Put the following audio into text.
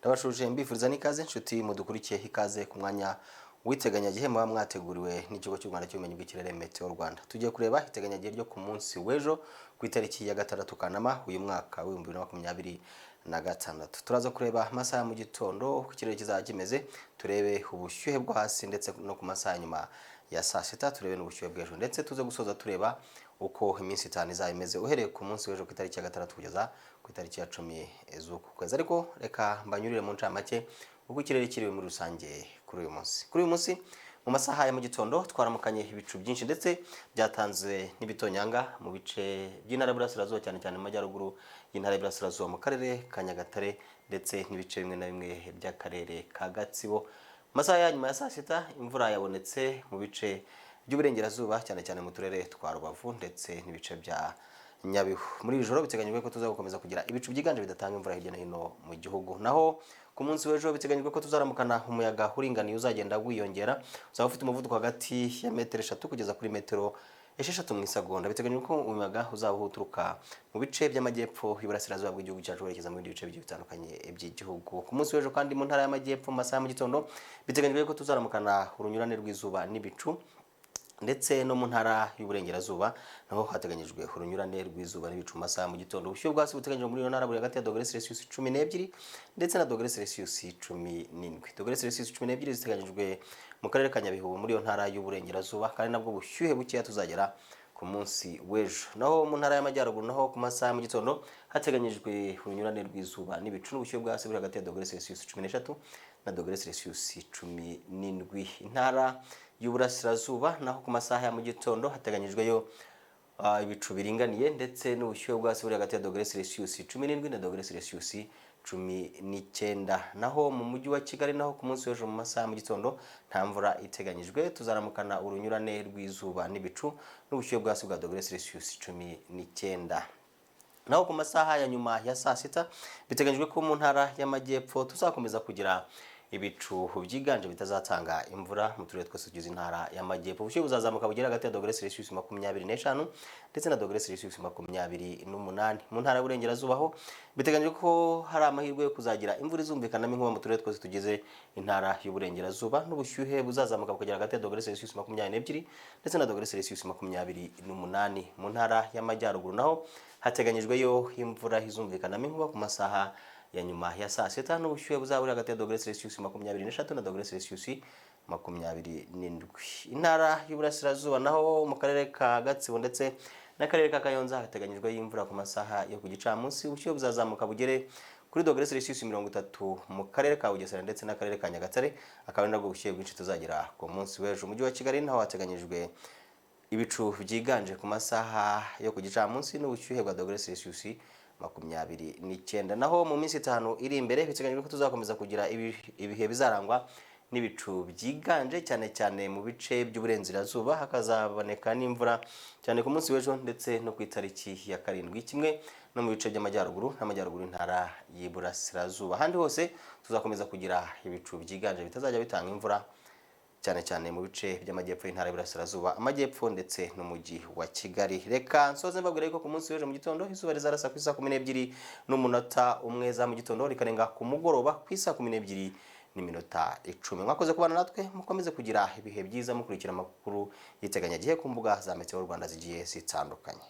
Ndabashuje, mbifuriza n'ikaze nshuti mudukurikiye, ikaze ku mwanya w'iteganyagihe muba mwateguriwe n'Ikigo cy'u Rwanda cy'Ubumenyi bw'Ikirere, Meteo Rwanda. Tugiye kureba iteganyagihe ryo ku munsi w'ejo, ku itariki ya 6 Kanama uyu mwaka wa 2026. Turaza kureba amasaha ya mu gitondo uko ikirere kizaba kimeze, turebe ubushyuhe bwo hasi, ndetse no ku masaha ya nyuma ya saa sita turebe n'ubushyuhe bw'ejo, ndetse tuze gusoza tureba uko iminsi 5 izaba imeze uhereye ku munsi w'ejo ku itariki ya 6 kugeza ku itariki ya 10 z'uku kwezi. Ariko reka mbanyurire mu ncamake uko ikirere kiriwe muri rusange kuri uyu munsi. Kuri uyu munsi mu masaha ya mu gitondo twaramukanye ibicu byinshi, ndetse byatanze n'ibitonyanga mu bice by'Intara y'Iburasirazuba, cyane cyane mu majyaruguru y'Intara y'Iburasirazuba, mu Karere ka Nyagatare, ndetse n'ibice bimwe na bimwe by'Akarere ka Gatsibo. Mu masaha ya nyuma ya saa sita imvura yabonetse mu bice by'uburengerazuba, cyane cyane mu turere twa Rubavu ndetse n'ibice bya Nyabihu. Muri iri joro biteganyijwe ko tuza gukomeza kugira ibicu byiganje bidatanga imvura hirya no hino mu gihugu. Naho ku munsi w'ejo biteganyijwe ko tuzaramukana umuyaga uringaniye uzagenda wiyongera, uzaba ufite umuvuduko hagati ya metero 3 kugeza kuri metero 6 mu isegonda. Biteganyijwe ko umuyaga uzaba uturuka mu bice by'amajyepfo y'uburasirazuba bw'igihugu cyacu werekeza mu bindi bice bigiye bitandukanye by'igihugu. Ku munsi w'ejo kandi, mu Ntara y'Amajyepfo, mu masaha ya mu gitondo biteganyijwe ko tuzaramukana urunyurane rw'izuba n'ibicu, ndetse no mu Ntara y'Uburengerazuba naho hateganyijwe urunyurane rw'izuba n'ibicu mu masaha mu gitondo. Ubushyuhe bwo hasi buteganyijwe muri iyo ntara buri hagati ya dogere Celsius 12 ndetse na dogere Celsius 17. Dogere Celsius 12 ziteganyijwe mu Karere ka Nyabihu muri iyo Ntara y'Uburengerazuba, kandi nabwo bushyuhe bukeya tuzagera ku munsi w'ejo. Naho mu Ntara y'Amajyaruguru naho ku masaha ya mu gitondo hateganyijwe urunyurane rw'izuba n'ibicu, n'ubushyuhe bwo hasi buri hagati ya dogere Celsius 13 na dogere Celsius 17. Intara y'Uburasirazuba naho ku masaha ya mu gitondo hateganyijweyo ibicu biringaniye, ndetse n'ubushyuhe bwo hasi buri hagati ya dogere Celsius 17 na dogere Celsius 19. Naho mu Mujyi wa Kigali naho ku munsi w'ejo mu masaha mu gitondo nta mvura iteganyijwe, tuzaramukana urunyurane rw'izuba n'ibicu n'ubushyuhe bwo hasi bwa dogere Celsius 19. Naho ku masaha ya nyuma ya saa sita biteganyijwe ko mu Ntara y'Amajyepfo tuzakomeza kugira ibicu byiganje bitazatanga imvura mu turere twose tugize Intara y'Amajyepfo. Ubushyuhe buzazamuka bugera hagati ya dogere Celsius 25 ndetse na dogere Celsius 28. Mu Ntara y'Uburengerazuba ho biteganyijwe ko hari amahirwe yo kuzagira imvura izumvikanamo inkuba mu turere twose tugize Intara y'Uburengerazuba, n'ubushyuhe buzazamuka bukagera hagati ya dogere Celsius 22 ndetse na dogere Celsius 28. Mu Ntara y'Amajyaruguru naho hateganyijweyo imvura izumvikanamo inkuba ku masaha ya nyuma ya saa sita, n'ubushyuhe buzaba buri hagati ya dogere Celsius 23 na dogere Celsius 27. Intara y'Uburasirazuba naho mu Karere ka Gatsibo ndetse n'Akarere ka Kayonza hateganyijweho imvura ku masaha yo ku gicamunsi. Ubushyuhe buzazamuka bugere kuri dogere Celsius 30 mu Karere ka Bugesera ndetse n'Akarere ka Nyagatare, akaba ari nabwo bushyuhe bwinshi tuzagira ku munsi w'ejo. Umujyi wa Kigali naho hateganyijwe ibicu byiganje ku masaha yo ku gicamunsi n'ubushyuhe bwa dogere Celsius 29. Naho mu minsi 5 iri imbere biteganyijwe ko tuzakomeza kugira ibihe bizarangwa n'ibicu byiganje, cyane cyane mu bice by'uburengerazuba, hakazaboneka n'imvura cyane ku munsi w'ejo ndetse no ku itariki ya 7, kimwe no mu bice by'amajyaruguru n'amajyaruguru y'Intara y'Iburasirazuba. Ahandi hose tuzakomeza kugira ibicu byiganje bitazajya bitanga imvura, cyane cyane mu bice by'amajyepfo y'Intara y'Iburasirazuba, amajyepfo ndetse n'Umujyi wa Kigali. Reka nsoze mbabwira yuko ku munsi w'ejo mu gitondo izuba rizarasa ku isaa 12:01 za mu gitondo, rikarenga ku mugoroba ku isaa 12:10. Mwakoze kubana natwe, mukomeze kugira ibihe byiza mukurikira amakuru y'iteganyagihe ku mbuga za Meteo Rwanda zigiye zitandukanye.